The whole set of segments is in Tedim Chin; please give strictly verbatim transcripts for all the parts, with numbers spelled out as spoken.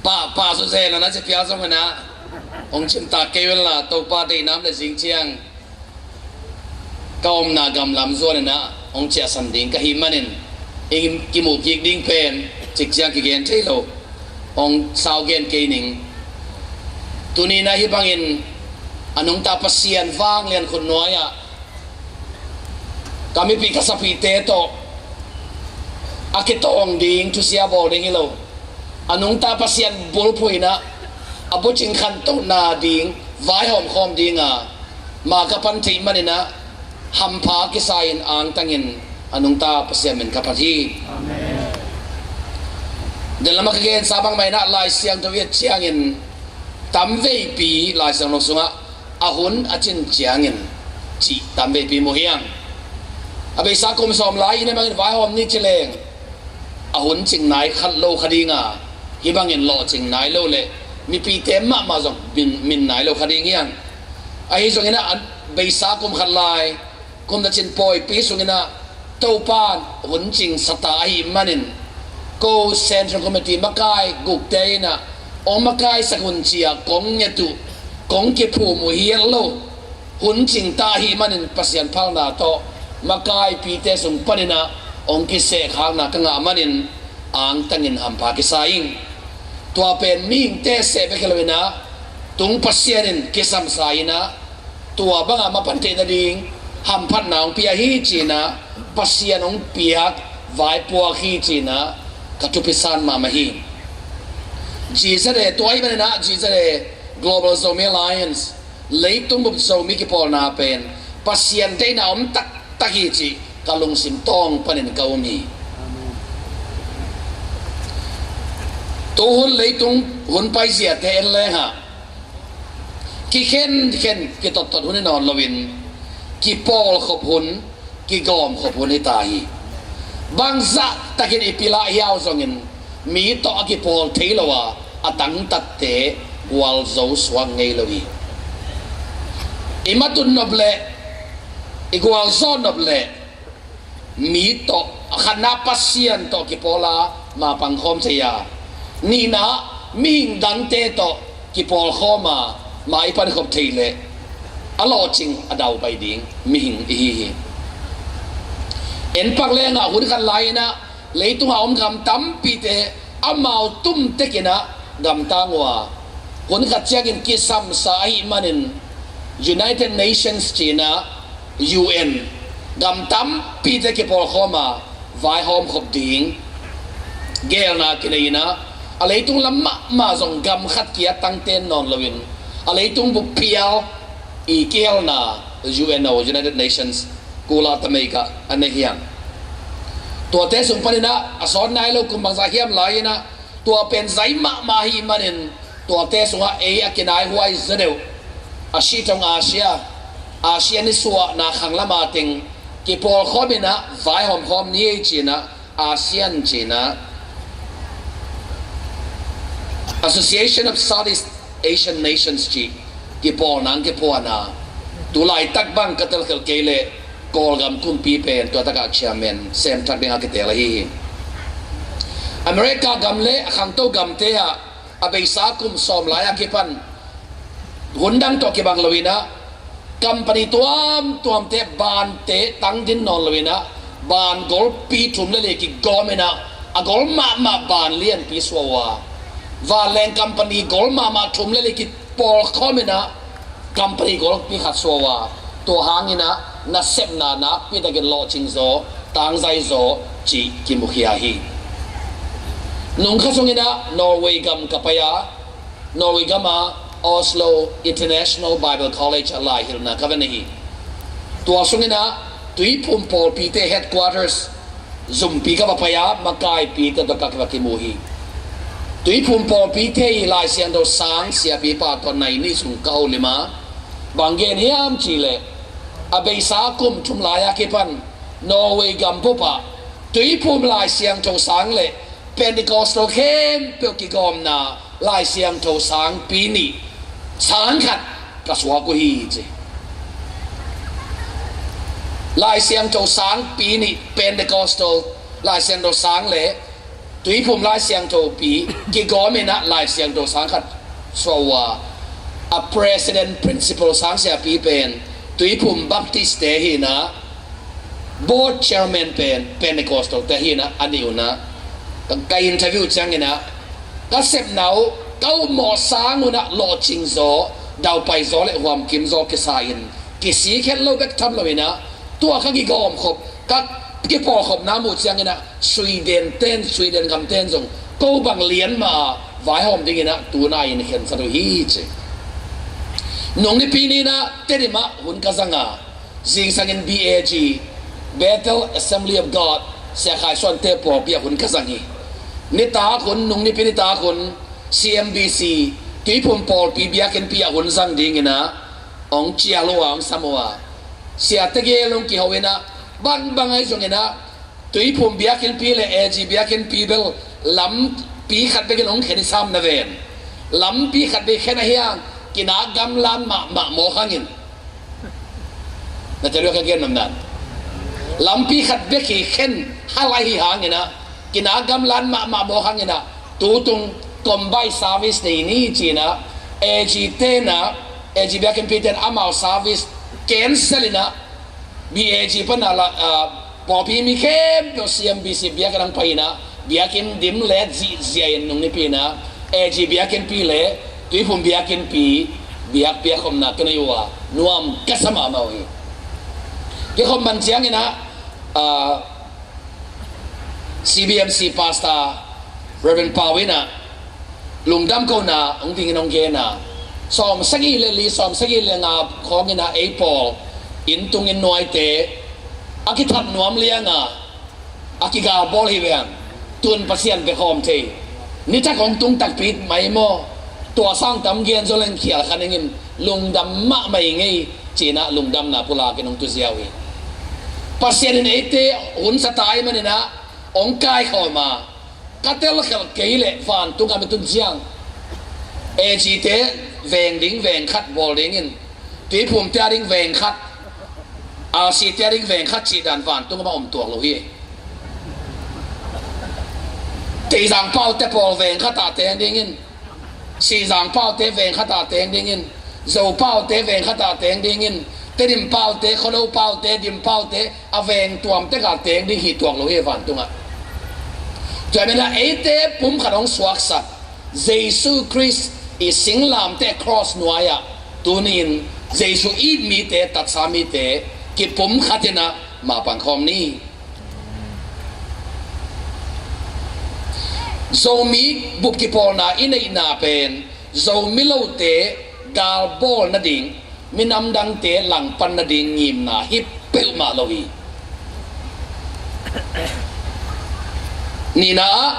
Pah, pah suzen a na ci pial zong hi na, hong cimtak kei un la, Topa deihna om le zing ciang ka omna gam lam zuan hi na, hong ciahsan ding ka hih manin, i kimuh kik ding pen cik ciang kigen thei lo, hong sau gen kei ning. Tuni na hih bangin a nungta Pasian vanglian khut nuai-ah ka mipih ka sapihte tawh a kitawng ding thusia bawl ding hi lo. A nungta Pasian bulphuh in ah a bucing khantohna ding vaihawm khawm ding a, ma ka pan theih manin ah hampha kisa in angtangin a nungta Pasian min ka phat hi. Amen. Den lamah ka gensa bangmah in ah Lai Siangtho i et ciangin tamveipi Lai Siangtho sungah a hun a cin ciangin cih tamveipi mu hi hang. A beisa kum sawm lai i ne bangin vaihawm ni ci leng a hun cing nai khat lo kha ding a, hih bangin lawhcing nai lo le mipite mahmah zong min, min nai lo kha ding hi hang. Ahi zongin ah a beisa kum khat lai kum na cin pawipi sungin ah Topa in hun cing sa ta ahih manin, ko Central Committee makai gukte in ah hong makaisak hun ci-a kong nget uh, kong kiphum uh hi het lo. Hun cing ta ahih manin Pasian phalna tawh makaipite sung panin ah hong kisehkhakna ka ngah manin angtangin hampha kisa ing. Tua pen mihingte seh bek hi lo in ah, tung Pasian in kisamsa in ah, tua banga mapan theih nading hamphatna hong pia hi ci-in ah, Pasian hong piak vaipuak hi ci-in ah ka thupi san mahmah hi. G Z A, tua ahih manin ah G Z A, Global Zomi Alliance, leitung bup Zomi kipawlna pen Pasian deihna om taktak hi cih ka lungsim tawng panin ka um hi. Tu hun leitung hun paiziate en leng ah kikhenkhen kitottot hun hi nawn loin kipawlkhop hun, kigawmkhop hun hi ta hi. Bangzah takin i pil ah hiau zongin mi tawh a kipawl thei lo a, a tangtatte gualzo suak ngei lo hi. I matut nop leh i gualzawh nop leh mi tawh, a khatna Pasian tawh kipawl a, ma pangkhawm thei a, nihna mihing dangte tawh kipawlkhawm a, ma i pankhop thei leh a lawhcing a daupai ding mihing i hi hi. En pak leng ah hun khat lai-in ah leitungah om gam tampite amau tum tekin ah gamtang uh a, hun khat ciangin kisamsa ahih manin United Nations ci-in ah U N gam tampite kipawlkhawm a, vaihawmkhop ding geelna kinei in ah, a leitung lam mahmah zong gam khat kia tangten nawn loin a leitung bup phial i kihelna U N O, United Nations, kula tamei kah a nei hi hang. Tuate sung panin ah a sawt nai lo kum bangzah hiam lai-in ah, tua pen zai mahmah ahih manin tuate sungah ei a kinaihuai zaw deuh, a sih thong Asia, Asia nisuahna khang lam a teng kipawlkhawm in ah vaihawmkhawm ni ei ci-in ah, Asia ci-in ah, Association of Southeast Asian Nations cih kipawlna hong kiphuan a, tu laitak bang ka telkhelh kei leh Kawlgam kumpi pen tua takah chairman sem thak dingah kiteel ahi hi. America gam le a khangto gamte ah a beisa kum sawm lai-a kipan hun dang tawh kibang loin ah, company tuamtuamte bante tangdin nawn loin ah, ban golpi thum le li kigawm in ah, a gol mahmah ban lianpi suah uh a, vanleng company gol mahmah thum le li kipawlkhawm in ah, company golpi khat suah uh a, tua hangin ah nasepna nakpi takin lawhcing zaw, tangzai zaw cih kimukhia hi. Nung khat sungin ah Norway gam ka pai a, Norway gam a Oslo International Bible College ah laihilhna ka va nei hi. Tua sungin ah Tuiphum pawlpite headquarters zumpi ka va pai a, makaipite tawh ka va kimu hi. Tuiphum pawlpite i Lai Siangtho sang siapipa tawh nai nih sung ka holim a, bang gen hiam cih leh a beisa kum thum lai-a kipan Norway gam bup ah Tuiphum Lai Siangtho sang le Pentecostal khempeuh kigawmna Lai Siangtho sangpi nih, sang khat ka suak uh hi ci. Lai Siangtho sangpi nih, Pentecostal Lai Siangtho sang le Tuiphum Lai Siangtho pi kigawm in ah Lai Siangtho sang khat suah uh a, a president principal sang siapi pen Tuiphum Baptist te hi in ah, board chairman pen Pentecostal te hi in ah, a nih un ah ka interview ciangin ah ka sepna uh ka upmawh sang un ah lawhcing zaw, daupai zaw le huamkim zaw kisa in, kisik het lo bek tham lo in ah, tua ka kigawm khop, ka kipawlkhopna muh ciangin ah Sweden ten, Sweden gam ten zong ko bang lian mah a vaihawm dingin ah tu-in ah inn khensat uh hi ci. Nung Nipi ni-in ah Tedim ah hun ka zang a, zingsangin B A G, Bethel Assembly of God, Sia Khai Suan te pawlpi ah hun ka zang hi. Nitak hun, Nung Nipi nitak hun, C M B C, Tuiphum pawlpi biakinnpi ah hun zang dingin ah hong cial uh a, hong sam uh a, siate gel hong kiho in ah, bangbang ahi zongin ah Tuiphum biakinnpi le A G biakinnpi bel lampi khat bekin hong khen i sam na ven. Lampi khat bek khen ahi hang, kinak gamlan mahmah mawk hangin, na tel uh a ka gen nopna, lampi khat bek hi khen hal ahi hangin ah, kinak gamlan mahmah mawk hangin ah, tutung combine service nei ni ci-in ah, A G ten ah, A G biakinnpi ten amau service cancel in ah, B A G pan ah la, ah, pawlpi mi khempeuh C M B C biakinn ah hong pai in ah, biakinn dim let zihziah in Nung Nipi in ah A G biakinnpi le Tuiphum biakinnpi biak, biakkhopna ka nei uh a, nuam ka sa mahmah uh hi. Kikhop man ciangin ah, ah, C B M C pastor Reverend Pau in ah lungdam kohna hong dingin hong gen a, sawmsagih le li, sawmsagih le nga khawngin ah ei pawl inn tungin nuaite a kithat nuam liang a, a kigal bawl hi veng. Tun Pasian bek hawm thei. Nitak hong tung takpi mai maw? Tua sang tam gen zaw leng khial kha ning in, lungdam mahmah ing ei ci-in ah lungdamna pulak in hong tu ziau hi. Pasian in eite hunsa ta ahih manin ah hong kaikhawm a, ka telkhelh kei leh vantung a mi tun ziang. A G te veng ding veng khat bawl dingin, Tuiphum te a ding veng khat, R C te a ding veng khat cih dan vantung a om tuak lo hi. Teizang paute pawl veng khat ah teng dingin, Sihzang paute veng khat ah teng dingin, Zo paute veng khat ah teng dingin, Tedim paute, Khuano paute, Dim paute, a veng tuam tek ah teng ding hi tuak lo hi vantungah. Tua manin ah eite pumkhat hong suaksak Jesu Khrist i singlamteh cross nuai-ah tuni-in Jesu it mite, tatsa mite kipumkhat in ah mapang khawm ni. Zomi bup kipawlna i neihna pen Zomi lote galbawl nading, minam dangte langpan nading ngimna hi peuhmah lo hi. Nihna ah,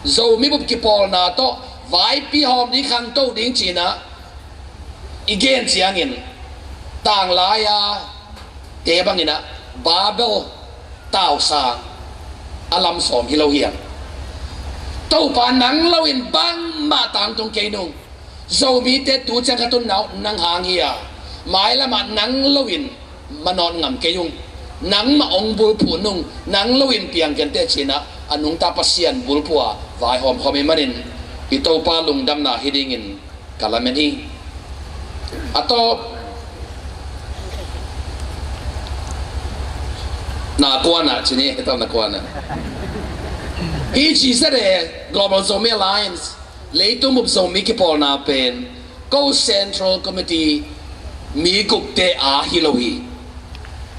Zomi bup kipawlna tawh vaipi hawm ding, khanto ding ci-in ah i gen ciangin, tanglai-a te bangin ah Babel tausa a lam sawm hi lo hiam? Topa, nang loin bangmah tangtung kei nung. Zomite tu ciang ka tunna uh nang hang hi a, mailamah nang loin manawt ngam kei ung. Nangmah hong bulphuh nung, nang loin piang kei inteh ci-in ah a nungta Pasian bulphuh a vaihawm khawm ahih manin i Topa lungdamna hi dingin ka lamen hi. A tawp, na kuan ah ci ni, a tawp na kuan ah. Hih G Z A, Global Zomi Alliance, Leitung Bup Zomi Kipawlna pen ko Central Committee mi gukte a hi lo hi.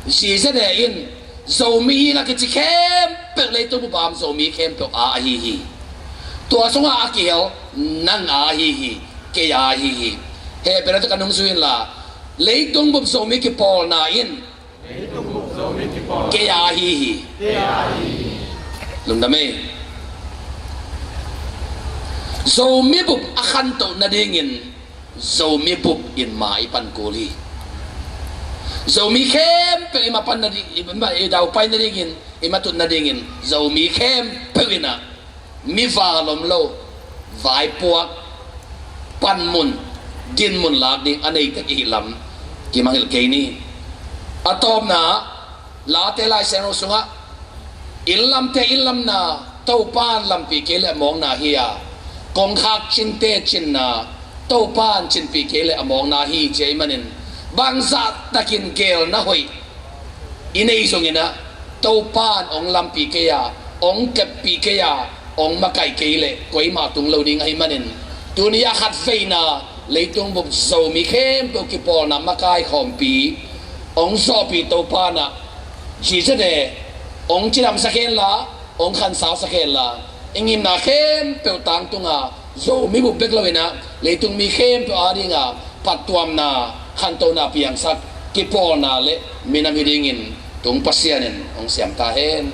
G Z A in Zomi hi na kici khempeuh, leitung bup a om Zomi khempeuh a ahi hi. Tua sungah a kihel nang a ahi hi, kei a ahi hi. Hehpihna tawh ka nungzui inla, Leitung Bup Zomi Kipawlna in kei a ahi hi. Lungdam ei. Zomi bup a khantoh nadingin Zomi bup in ma i pan kul hi. Zomi khempeuh i ma pan nading, i ma, i daupai nadingin, i ma tut nadingin Zomi khempeuh in ah mi val om lo, vaipuak, panmun, dinmun lak ding a nei tek i hih lam kimangngilh kei ni. A tawpna, Late Lai Siangtho sungah, inn lamte inn lamna, Topan lampi kei le a mawkna hi a, kongkhak cinte cinna Topan cinpih kei le a mawkna hi ci ahih manin, bangzah takin geelna hoih i neih zongin ah, Topan hong lampih kei a, hong teppih kei a, hong makaih kei leh koimah tung lo ding ahih manin, tuni a khatveina leitung bup Zomi khempeuh kipawlna makai khawmpi hong zawhpih Topan ah, Jesuh ne hong cidamsak hen la, hong khansausak hen la, i ngimna khempeuh tangtunga Zomi bup bek lo-in ah, leitung mi khempeuh adinga phattuamna, khantohna piangsak, kipawlna le minam hi dingin tung Pasian in hong siam ta hen.